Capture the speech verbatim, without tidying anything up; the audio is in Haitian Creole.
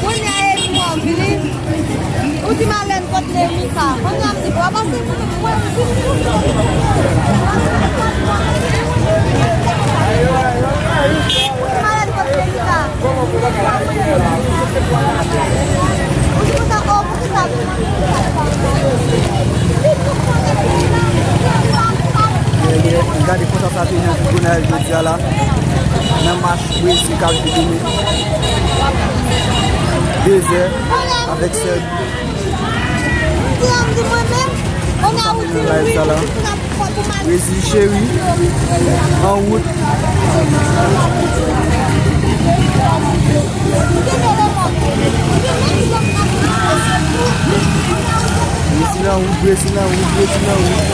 Kounye a e mò vini. Ou di Malèn kot Lemika. Kounye a m di, bò, pase pou mwen. Ou di Malèn kot Lemika. Ou di konsa, oh, Gade konsa sa te ye nan vil Gonayiv jodi a la, nan mach Brezil k ap jwe demen. Dezè avèk Sèbi. Sa te nan live sa la. Brezil cheri, an wout. Brezil an wout, Brezil an wout, Brezil an wout.